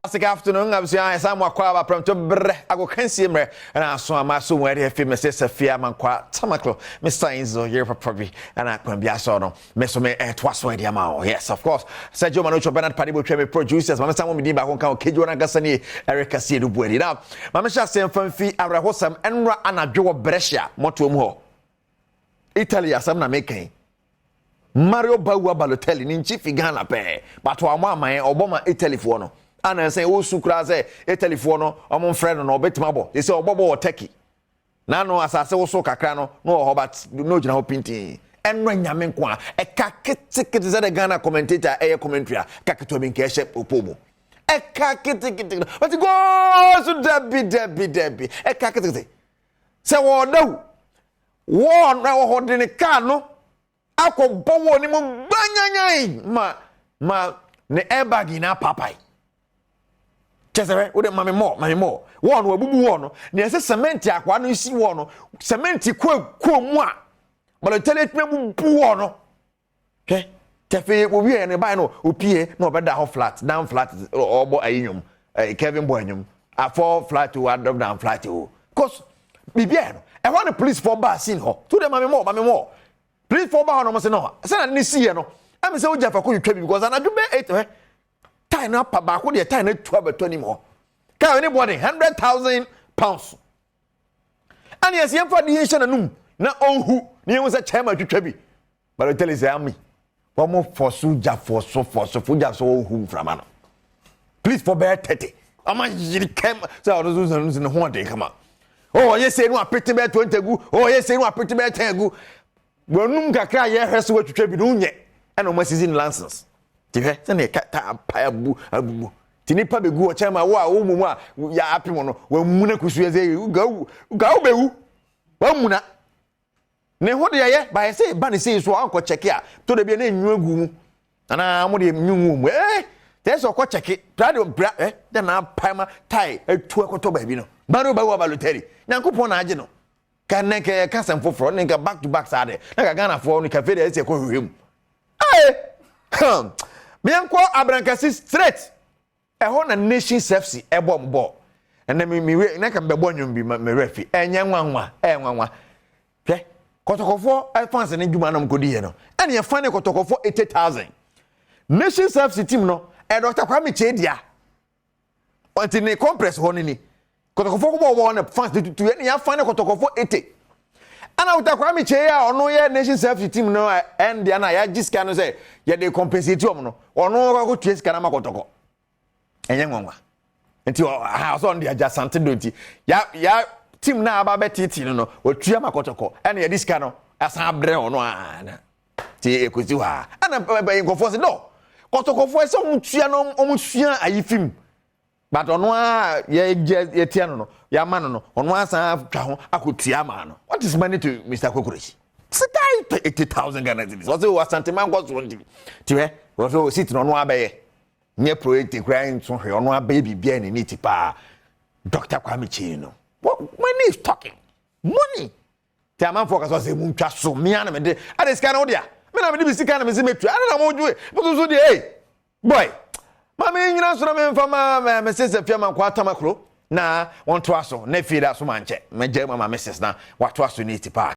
Fantastic afternoon, abusua. Ɛsan mu akɔ aba prɛmto brɛ agokansie mmerɛ ɛna aso ama so mu ɛde afi mɛsɛ Safia Mankwa Tamaklo, Mr Enzo yere papa bi ɛna kwan bi asɔ no me so me ɛtoa so ɛde ama wo. Yes, of course, Sergio Manucho, Bernard Padibo twɛ me producers. Mame san mo medin baako nka wo keji wɔn ankasa nie Eric Asiedu Buadi. Now mame hyɛ aseɛ mfa mfi awerɛhosɛm ɛnora anadwo wɔ Brescia mɔtoa mu hɔ, Italy. Asɛm na meka. Mario Bawa Balotelli ne nkyi fi Ghana pɛɛ, but wɔn aman ɔbɔ ma Italyfoɔ no ana sɛ ɔsu koraa sɛ Italyfoɔ no ɔmo mfrɛ no na ɔbɛtumi abɔ sɛ ɔbɔ bɔ wɔ Turkey n'ano asase woso kakra no na wɔ hɔ, but na ogyina hɔ pintin. Ɛno Nyame nko a ɛka ketekete sɛ de Ghana commentator ɛyɛ commentary a ka ketewa bi nka ɛhyɛ opo mu. Ɛka ketekete, but goal so dabi dabi dabi. Ɛka ketekete sɛ wɔɔdaw wɔɔ na wɔ hɔ de ne kaa no akɔbɔ wɔ ne mu gbanyanyan ma ne airbag nyinaa paapae. Kyɛ sɛ wode mame mɔ mame mɔ wɔɔ no wabubu wɔɔ no nea ɛsɛ cement akwaa no si wɔɔ no cement kɔ kɔ mu a Balotelli atumi abubu wɔɔ no. Hwɛ tɛfɛ owie no ban no opie na ɔbɛda hɔ flat down flat, ɔbɔ ayi nwom ɛɛ Kevin bɔ nwom afɔ flat o adɔ down flat o cause biribi ayɛ no. Ɛhɔ ne police fɔ baa scene hɔ to de mame mɔ mame mɔ. Police fɔ baa hɔ nom sɛ no sɛ na ne si yɛ no ɛmi sɛ ogya fa ko twitwa bi because anadwo bɛ 8 hɛ tyre no apa baako deɛ, tyre no atu abɛtɔ anim hɔ. Kaa ne bɔden £100,000 ɛne yɛsɛ yɛmfa de yɛnhyɛ n'anum na ɔnhu ne yɛhu sɛ kyɛn twitwa bi. Balotelli sɛ ami wɔn fɔ so gya fɔ so fɔ so fo gya so ɔnhu mframa no. Police fɔ bɛyɛ 30 ɔma yiri kɛm sɛ ɔno nso nso ne ho ɔden kama. Ɔyɛ sɛ no apete bɛyɛ 20 gu, ɔyɛ sɛ no apete bɛyɛ 10 gu wɔnum kakra a yɛhwɛ so wɔatwitwa bi no nyɛ ɛna wɔn asisi ne license te. Hwɛ sɛnea ɛka ta apae abu abubu te nipa bɛgu ɔkyɛn ma wo a wo mu a yɛ apem no wɔamuna kusu sɛ gawu gawu bɛwu wɔamuna ne ho deɛ yɛ baayɛ sɛ ba ne sei so a ɔnkɔ kyɛke a to de bi ne nwu agu mu anaa mo deɛ nwu ngu mu tɛ sɛ ɔkɔ kyɛke pra de bra dɛ na apae ma tyre atu akɔtɔ baabi no. Mario Bawa Balotelli, Nyankopɔn na agye no ka ne nka yɛka sɛm foforɔ ne nka back to back saa de na ka Ghanafoɔ no cafe deɛ ɛsɛ ɛkɔ hwehwɛ mu. Ɛɛ meɛnkɔ Abrankasi straight. Ɛhɔ na Nations FC ɛbɔ mo bɔɔl ɛnna mi we na ka bɛbɔ nnwom bi ma me refi. Ɛnyɛ nwanwa, ɛyɛ nwanwa. Hwɛ Kɔtɔkɔfoɔ fans ne dwuma nom kɔdi yɛ no ɛna yɛfa ne Kɔtɔkɔfoɔ 80,000. Nations FC team no ɛ Dr Kwame Kyei nti ne complex hɔ no ni Kɔtɔkɔfoɔ kɔbɔ wɔn ne fans ne tutu ɛna yɛafa ne Kɔtɔkɔfoɔ 80 ɛna Dr Kwame Kyei a ɔno yɛ Nations FC team no ɛndeɛ na yɛagye sika no sɛ yɛde compensate wɔn no, ɔno akɔ tua sika no ama Kɔtɔkɔ. Ɛnyɛ nwanwa nti ɔha ɔsɛ ɔno de agya sante do nti ya team na aba bɛtete no otua ma Kɔtɔkɔ ɛna yɛde sika no asan abrɛ ɔno ana nti ekosi hɔ a ɛna ɛbɛ nkɔfoɔ sɛ no Kɔtɔkɔfoɔ sɛ ɔmo tua no ɔmo sua ayi fim, but ɔno a yɛ gye yɛtia no yɛama no ɔno asan atwa ho akɔtua ama no. What is money to Mr Kokoresi? Sika 80,000 Ghana cedis. Ɔsɛ wɔ Asantema nkɔ so nti ti hɛ wɔsɛ o seat no ɔno abɛyɛ nyɛ pro 80 koraa nso hwɛ ɔno abɛyɛ biribiara ne ne ti paa. Dr Kwame Kyei no, what money is talking money ti amanfoɔ kasa sɛ mu ntwa so mmea na mede ade sika no wo dea me na mede bi sika na mese metua ade na mo dwe mo so deɛ. Hey boy, maame nyina so na memfa ma me sɛ fia ma nkɔ atama kuro na wɔntoa so na afie da so mankyɛ mɛgya mu ama Mrs na watoa so ne ti paa.